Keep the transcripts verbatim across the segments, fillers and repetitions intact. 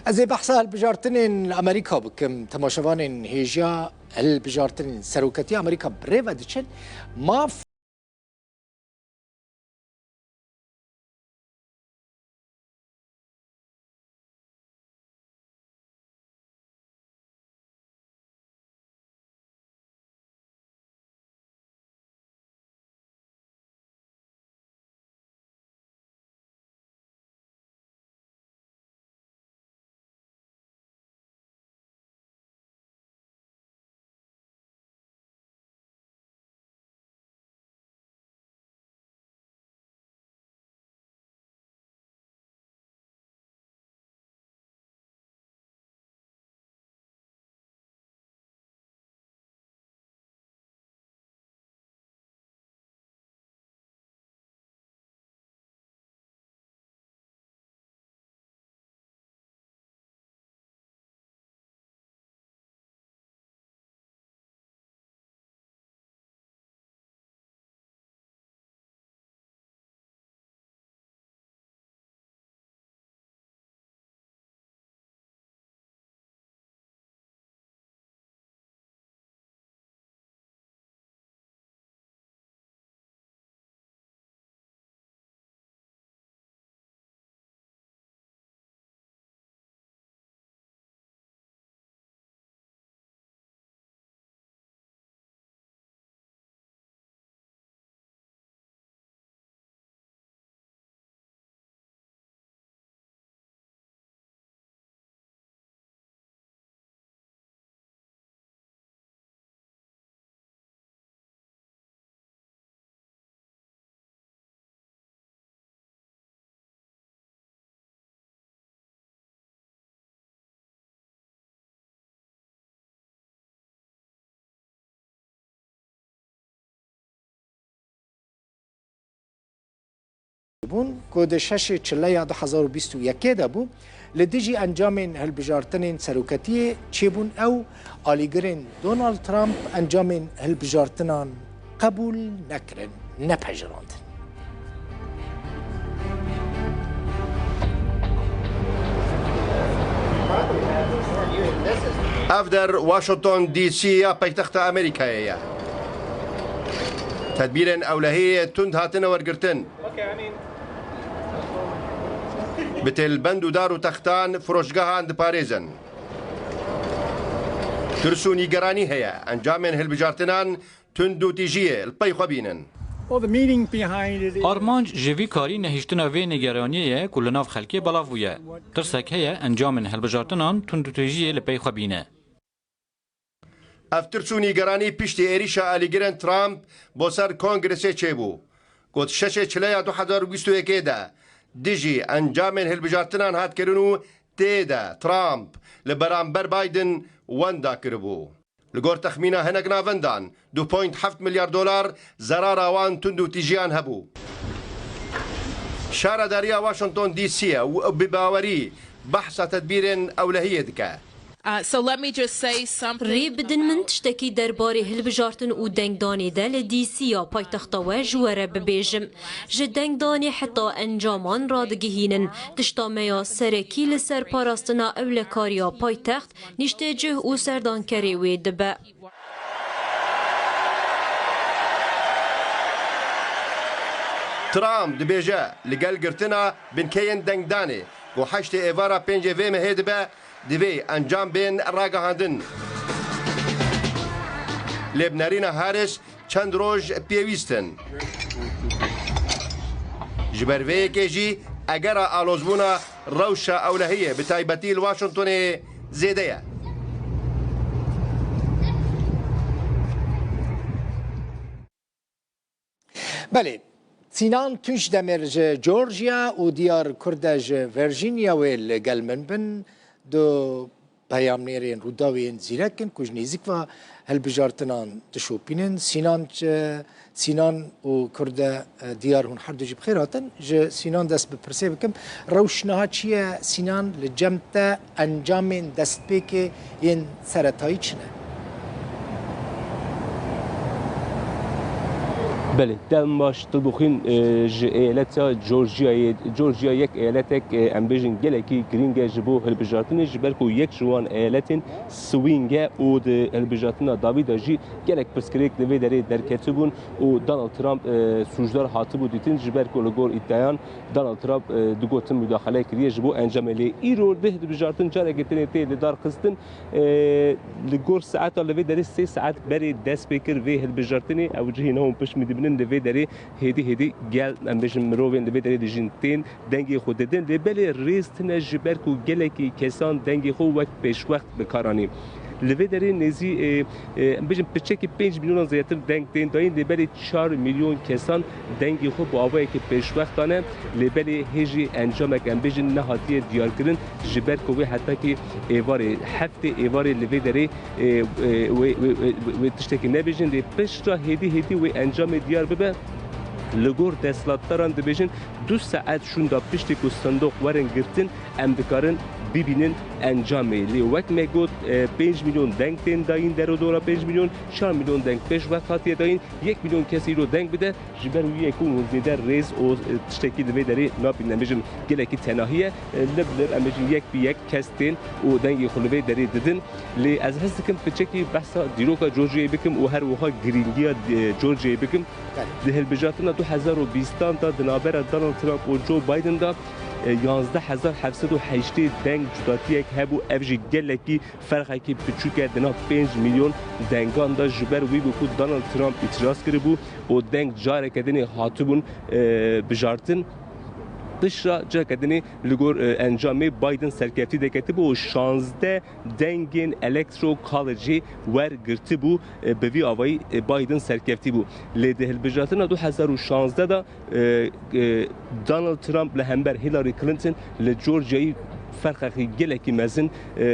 Ez ê behsa hilbijartinên Amerîka bikim. Temaşevanên hêja hilbijartinên seroketiya Amerîka bi rê ve diçin. Maf bûn ku di şeşê çileya du hezar û bîst û yekê de bû, li dijî encamên hilbijartinên seroketiyê çêbûn ew alîgirên Donald Trump encamên hilbijartinan qebûl nekirin, nepejirandin. Ev der Washington D C ya paytexta Amerîkayê ye. Tedbîrên ewlehiyê tund hatine wergirtin. Bi têlbend û dar û textan firoşgehan diparêzin. Tirs û nîgeranî heye, encamên hilbijartinan tund û tîjiyê li pey xwe bînin. Well, the meaning behind it is Armanc ji vî karî nehiştina vê nîgeraniyê ye ku li nav xelkê belav bûye. Tirsek heye encamên hilbijartinan tund û tîjiyê li pey xwe bîne. Ev tirs û nîgeranî piştî êrîşa alîgirên Trump bo ser Kongresê çêbû. Got şeşê çileya du hezar û bîst û yekê de dijî encamên hilbijartinan hat kirin û tê de Trump li beramber Biden wenda kiribû. Li gor texmîna hinek navendan, du point heft milyar dolar zerara wan tund û tîjiyan hebû. Şaredariya Washington D C ye û bi bawerî behsa tedbîrên ewlehiyê dike. Uh, so let me just say something Rê bidin min about tiştekî derbarê hilbijartin û dengdanê de li D C ya paytexta we ji we re bibêjim. Ji dengdanê heta encaman radigihînin. Tişta me ya serekî li ser parastina ewlekariya paytext, nîştecih û serdankerê wê dibe. Trump dibêje, li gel girtina binkeyên dengdanê ku heştê êvara pêncê vê mehê dibe, divê encam bên ragihandin. Lê bi nerîna Harris çend roj pêwîst in. Ji ber vê yekê jî egera alozbûna rewşa ewlehiyê bi taybetî li Washingtonê zêde ye. Belê, Sînan Tunçdemir ji Georgia û Diyar Kurde ji Virginia wê li gel min bin. Du peyamnêrên Rûdawê yên zîrek in ku ji nêzîk ve hilbijartinan dişopînin. Sînan, Sînan û Kurde, e, Diyar, hûn her du jî bi xêr hatin. Ji Sînan dest bi pirsê bikim. Rewş niha çi ye Sînan, li cem te encamên destpêkê yên seretayî çi ne? Belê, dem baş, Dilbixwîn, e, ji eyaleta Georgiayê. Georgia yek eyaletek, e, em bêjin gelekî girîng e ji bo hilbijartinê, ji ber ku yek ji wan eyaletên swing e û di hilbijartina dawî de jî gelek pirsgirêk li vê derê derketibûn û Donald Trump, e, sûcdar hatibû dîtin, ji ber ku li gor îddiayan Donald Trump, e, digotin mudaxele kiriye ji bo encamê. Lê îro di hilbijartin carekê tenê tê lidarxistin. E, li gor saeta li vê derê sê saet berê dest pê kir vê hilbijartinê. Ew cihê ne hûn pişt min dibînin, li vê derê hêdî hêdî gel, em bêjin, mirovên li vê derê dijîn tên dengê xwe didin. Lê belê rêz tune, ji ber ku gelekî kesan dengê xwe wek pêşwext bi kar anî. Li vê derê nêzî, e, e, em bêjin, piçekî pênc milyonan zêdetir deng tên dayîn, lê belê çar milyon kesan dengê xwe bi awayekî pêşwext dane. Lê belê hê jî encamek, em bêjin, nehatiye diyarkirin, ji ber ku wê hetakî êvarê, heftê êvarê li vê derê, e, e, wê, wê, wê, wê tiştekî nebêjin. Lê pişt re hêdî hêdî wê encamê diyar bibe. Li gor desthilatdaran dibêjin, du saet şûnda piştî ku sindoq werin girtin, em dikarin bibînin encamê. Lê wek me got, e, pênc milyon deng tên dayîn, derodora pênc milyon, çar milyon deng pêşwext hatiye dayîn, yek milyon kes îro deng bide. Ji ber wî yê ku zêde rêz û, e, tiştekî di vê derê nabînin, em bêjin, gelekî tenahî ye. E, lib lib, em bêjin, yek bi yek kes tên û dengê xwe li vê derê didin. Lê ez his dikim piçekî behsa dîroka Georgiayê bikim û her wiha girîngiya, e, Georgiayê bikim. Belê. Di hilbijartina du hezar û bîstan de di navbera Donald Trump û Joe Biden de, e, yanzdeh hezar heft sed û heştê deng cudatiyek hebû. Ev jî gelekî ferqekî piçûk e di nav pênc milyon dengan de. Ji ber wî bû ku Donald Trump îtiraz kiribû û deng careke dinê hatibûn, e, bijartin. Piştre careke dinê li gor, e, encamê Biden serkeftî deketibû û şazdeh dengên Electoral College-ê wergirtibû, e, bi vî avayî, e, Biden serkeftî bû. Lê di hilbijartina du hezar û şazdeh de, e, e, Donald Trump li hember Hillary Clinton li Georgiayê ferqekî gelekî mezin, e,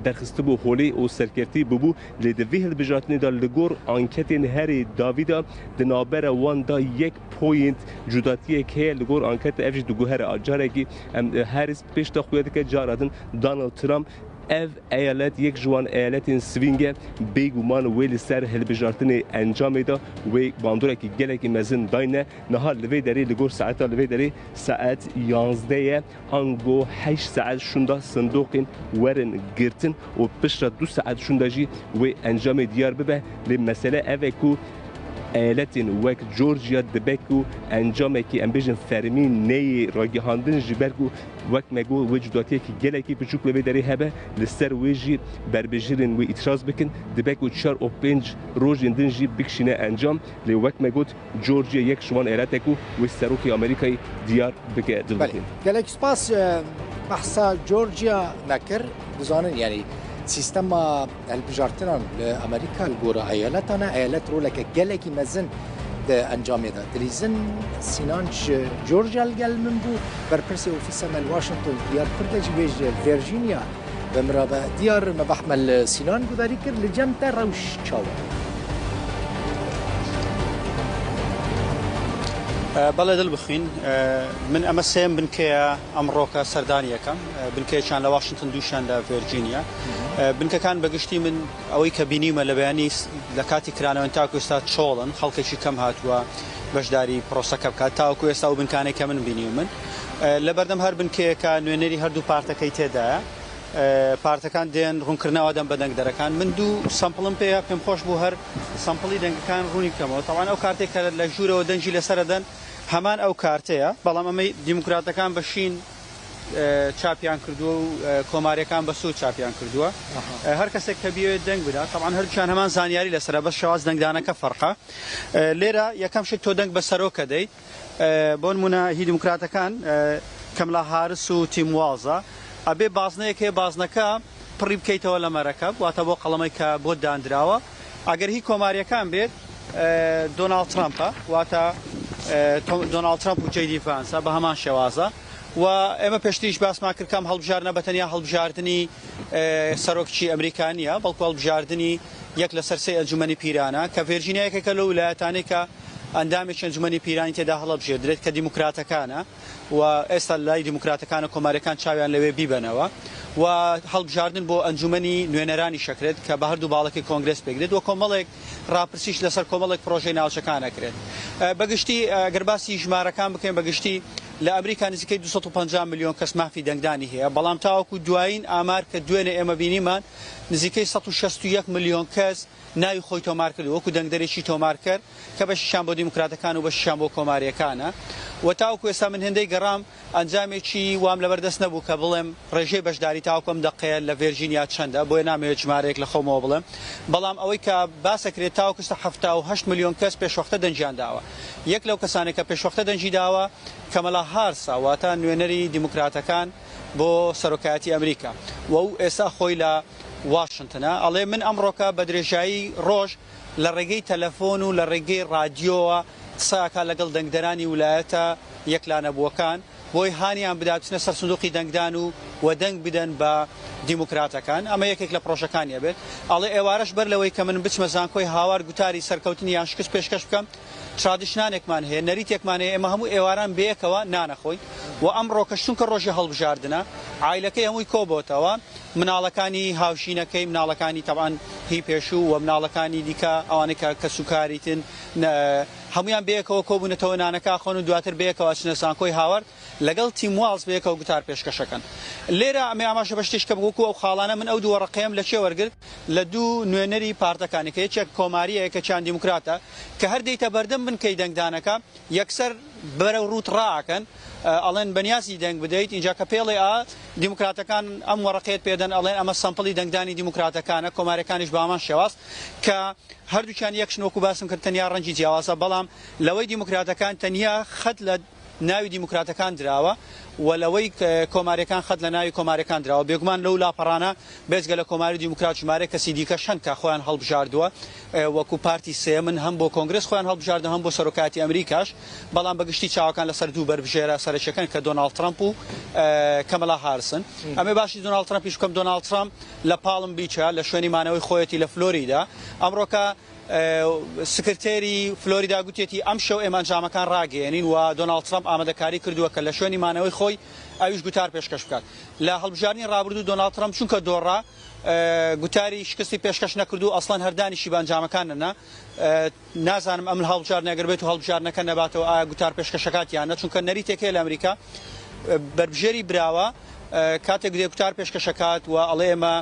derxistibû holê û serkeftî bûbû. Lê di vî hilbijartinê de li gor anketên herî dawî de di navbera wan de yek point cudatiyek heye li gor ankete, ev jî diguhere. A carekî em, e, Harris pêş de xuya dike, cara din Donald Trump. Ev eyalet yek ji wan eyaletên swing e, bêguman wê li ser hilbijartinê encamê de wê bandorekî gelekî mezin dayne. Niha li vê derê, li gor saeta li vê derê saet yanzdeh ye, ango heşt saet şûnda sindoqên werin girtin û piştre du saet şûnda jî wê encamê diyar bibe. Lê mesele ev e ku eyaletên wek Georgia dibe ku encamekî, em bêjin, fermî neyê ragihandin, ji ber ku wek me got, wê cudatiyekî gelekî piçûk li vê derê hebe, li ser wê jî berbijêrên wê îtiraz bikin, dibe ku çar û pênc rojên din jî bikişîne encam. Lê wek me got, Georgia yek ji wan eyaletek û wê serokê Amerîkayê diyar bike. Belê. Dilbixwîn. Gelek spas, e, behsa Georgia me kir. Dizanin, yanî, sîstema hilbijartinan li Amerîka li gora eyaletan e. Eyalet roleke gelekî mezin di encamê de dilîzin. Sînan ji Georgia li gel min bû. Berpirsê ofîsa me li Washington, Diyar Kurd e, jî wê ji Virginia bi min re be. Diyar, me behs me li Sînan guhdarî kir. Li cem te rewş çawa? E, belê Dilbixwîn, e, min ئەمە سێیەم بنکەیە ئەمڕۆکە سەردانیەکەم. E, بنکەیەکیان لە واشنگتن، دووشیان لە ڤێرجینیا. E, بنکەکان بەگشتی من ئەوەی کە بینیومە لە بەیانی س-، لە کاتی کرانەوەن تاکو ئێستا چۆڵن، خەڵکێکی کەم هاتووە بەشداری پرۆسەکە بکات، تاوەکو ئێستا ئەو بنکانەی کە من بینیومن. E, لە بەردەم هەر بنکەیەکە نوێنەری هەردوو پارتەکەی تێدایە. E, پارتەکان دێن ڕوونکردنەوە دەن بە دەنگدەرەکان. من دوو سەمپڵم پێیە، پێم خۆش بوو هەر سەمپڵی دەنگەکان ڕوونی بکەمەوە. تەوان ئەو کارتێک کە لە ژوورەوە دەنگی لەسەرە دەن، هەمان ئەو کارتەیە، بەڵام ئەمەی دیموکراتەکان بە شین، e, چاپیان کردووە و, e, کۆماریەکان بە سوور چاپیان کردووە. ئەها. E, هەر کەسێک کە بیەوێت دەنگ بدات، تەوان هەردووکیان هەمان زانیاری لەسەرە، بەس شێواز دەنگدانەکە فەرقە. E, لێرە یەکەم شت تۆ دەنگ بە سەرۆکە دەیت. E, بۆ نمونە هی دیموکراتەکان, e, کەملا هارس و تیم واڵزە. ئەبێ بازنەیەک هەیە، بازنەکە پڕی بکەیتەوە لە مەرەکەب، واتە بۆ قەڵەمەی کە بۆت دانراوە. ئەگەر هی کۆماریەکان بێت, e, دۆناڵد ترەمپە، واتە, e, تۆ-, دۆناڵد ترەمپ و جەی دی ڤانسە، بە هەمان شێوازە. و ئێمە پێشتریش باسمان کرد کەم هەڵبژاردنە بە تەنیا هەڵبژاردنی, e, سەرۆکچی ئەمریکا نییە، بەڵکو هەڵبژاردنی یەک لەسەر سێ ئەنجومەنی پیرانە، کە ڤێرجینیا یەکێکە لەو ویلایەتانەی کە ئەندامێکی ئەنجومەنی پیرانی تێدا هەڵەبژێردرێت کە دیموکراتەکانە و ئێستا لای دیموکراتەکانە کۆماریەکان چاویان لەوێ بیبەنەوە و هەڵبژاردن بۆ ئەنجومەنی نوێنەرانی شەکرێت کە بە هەردوو باڵەکەی کۆنگرێس پێکرێت و کۆمەڵێک ڕاپرسیش لەسەر کۆمەڵێک پرۆژەی ناوچەکانە کرێت. بەگشتی گەر باسی ژمارەکان بکەین، بەگشتی لە ئەمریکا نزیکەی دوو سەد و پەنجا ملیۆن کەس مافی دەنگدانی هەیە، بەڵام تاوەکو دوایین ئامار کە دوێنێ ئێمە بینیمان، نزیکەی سەد و شەست و یەک ملیۆن کەس ناوی خۆی تۆمار کردو وەکو دەنگدەرێکی تۆمارکەر، کە بەشیشان بۆ دیموکراتەکان و بەشیشان بۆ کۆماریەکانە. و تاوەکو ئێستا من هێندەی گەڕام، ئەنجامێکی وام لەبەردەست نەبوو کە بڵێم ڕێژەی بەشداری تاوەکو ئەم دەقەیە لە ڤێرجینیا چەندە، بۆیە نامەوێت ژمارەیەک لە خۆمەوە بڵێم. بەڵام ئەوەی کە باسەکرێت، تاوەکو ئێستا حەفتا و هەشت ملیۆن کەس پێشوەختە دەنگیان داوە. یەک لەو کەسانێک کە پێشوەختە دەنگی داوە، کەمەلا هارسە، واتە نوێنەری دیموکراتەکان بۆ سەرۆکایەتی ئەمریکا، و ئەو ئێستا خۆی لە واشنتنە. ئەڵێ من ئەمڕۆکە بە درێژایی ڕۆژ لە ڕێگەی تەلەفۆن و لە ڕێگەی ڕادیۆوە قسەکە لەگەڵ دەنگدەرانی ولایەتە یەکلانەبووەکان، بۆی هانیان بدات بچنە سەر سندوقی دەنگدان و و دەنگ بدەن بە دیموکراتەکان. ئەمە یەکێک لە پرۆژەکانیە بێت. ئەڵێ ئێوارەش بەر لەوەی کە من بچمە زانکۆی هاوار گوتاری سەرکەوتنی یان شکست پێشکەش بکەم، ترادیشنانێکمان هەیە، نەریتێکمان هەیە، ئێمە هەموو ئێواران بەیەکەوە نانەخۆین و ئەمڕۆکەش چونکە ڕۆژی هەڵبژاردنە، عایلەکەی هەمووی کۆبۆتەوە، مناڵەکانی هاوژینەکەی، مناڵەکانی تەبعەن هی پێشوو و مناڵەکانی دیکە، ئەوانەی کە کەسوکاریتن، هەمویان بەیەکەوە کۆبوونەتەوە، نانەکە خۆن و دواتر بەیەکەوە چنە زانکۆی هاوارد، لەگەڵ تیم واڵز بەیەکەوە گوتار پێشکەشەکەن. لێرە ئەمێ ئاماژە بە شتێککەم، وەکو ئەو خاڵانە من ئەو دووە ڕقەیەم لە چێ وەرگرت؟ لە دوو نوێنەری پارتەکانی کە یەکێک کۆماریە، یەکێکیان دیموکراتە، کە هەر دەیتە بەردەم بنکەی دەنگدانەکە، یەکسەر بەرەو ڕووت ڕاکەن، ئەڵێن بە نیازی دەنگ بدەیت، اینجا کە پێڵێ ئا دیموکراتەکان ئەم وەڕقەیەت پێدەن، ئەڵێن ئەمە سەمپڵی دەنگدانی دیموکراتەکانە، کۆماریەکانیش بە هەمان شێواز، کە هەردووکیان یەکشن، وەکو باسم کرد، تەنیا ڕەنگی جیاوازە، بەڵام لەوەی دیموکراتەکان تەنیا خەت لە ناوی دیموکراتەکان دراوە و لەوەی کۆماریەکان خەت لە ناوی کۆماریەکان دراوە. بێگومان لەو لاپەڕانە بێجگە لە کۆماری دیموکرات ژمارەیە کەسی دیکەش هەن کە خۆیان هەڵبژاردووە، وەکو پارتی سێمن هەم بۆ کۆنگرس خۆیان هەڵبژاردن، هەم بۆ سەرۆکایەتی ئەمریکاش، بەڵام بەگشتی چاوەکان لەسەر دوو بەربژێرە سەرەکیەکەن کە دۆناڵد ترەمپ و کەمەلا هارسن. ئەمێ باسی دۆناڵد ترەمپیش بکەم. دۆناڵد ترەمپ لە پاڵم بیچە، لە شوێنی مانەوەی خۆیەتی لە فلۆریدا، ئەمڕۆکە سکرتێری فلۆریدا گوتێتی ئەم شەو ئێمە ئەنجامەکان ڕاگەیەنین و دۆناڵد ترەمپ ئامادەکاری کردووە کە لە شوێنی مانەوەی خۆی ئەویش گوتار پێشکەش بکات. لە هەڵبژاردنی ڕابردوو دۆناڵد ترەمپ چونکە دۆڕا، گوتاری شکستی پێشکەش نەکردو، ئەسڵەن هەردانیشی بە ئەنجامەکان نەنا. نازانم ئەم هەڵبژاردنە گەر بێت و هەڵبژاردنەکە نەباتەوە، ئایا گوتار پێشکەشەکات یان نە، چونکە نەریتێک هەیە لە ئەمریکا، بەربژێری براوە، کاتێک دێ گوتار پێشکەشەکات و ئەڵێ ئێمە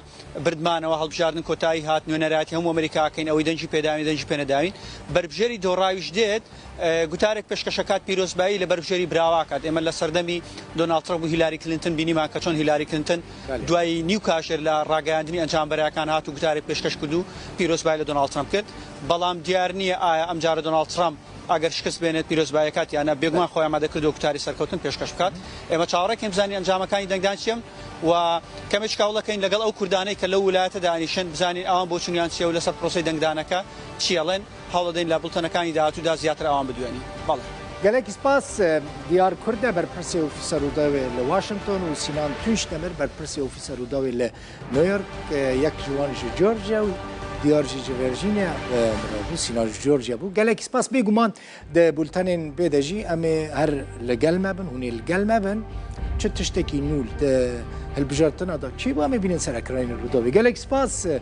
بردمانەوە، هەڵبژاردن کۆتایی هات، نوێنەرایەتی هەموو ئەمریکاکەین، ئەوەی دەنگی پێداوین، دەنگی پێنەداوین، بەربژێری دۆڕاویش دێت، گوتارێک پێشکەشەکات، پیرۆزبایی لە بەربژێری براواکات. ئێمە لە سەردەمی دۆناڵد ترەمپ و هیلاری کلینتن بینیمان کە چۆن هیلاری کلینتن دوای نیو کاژێر لە ڕاگەیاندنی ئەنجام بەرەکان هات و گوتارێک پێشکەش کرد و پیرۆزبایی لە دۆناڵد ترەمپ کرد. بەڵام دیار نییە ئایا ئەم جارە دۆناڵد ترەمپ ئەگەر شکست بێنێت پیرۆزبایەکات یان نە. بێگومان خۆی ئامادە کردو گوتاری سەرکەوتن پێشکەش بکات. ئێمە چاوەڕێکین بزانین ئەنجامەکانی دەنگدان چییە و کەمێک کاوڵەکەین لەگەڵ ئەو کوردانەی کە لەو ویلایەتە دانیشن، بزانین ئەوان بۆچونیان چییە و لەسەر پرۆسەی دەنگدانەکە چی ئەڵێن. هەوڵەدەین لە بڵتەنەکانی داهاتوودا زیاتر ئەوان بدوێنین. بەڵێ. Gelek spas. Diyar Kurde, berpirsê Ofîsa Rûdawê li Washington û Sînan Tunç Demir, berpirsê Ofîsa Rûdawê li New York, yek ji wan ji Georgia û Diyar jî ji Virginia, e, min re bû, Sînan ji Georgia bû. Gelek spas. Bêguman di bultenên bê de jî em ê her li gel me bin, hûn ê li gel me bin. Çi tiştekî nû di hilbijartina de çêbû, em ê bînin ser ekranên Rûdawê. Gelek spas, e,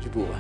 ji bo we.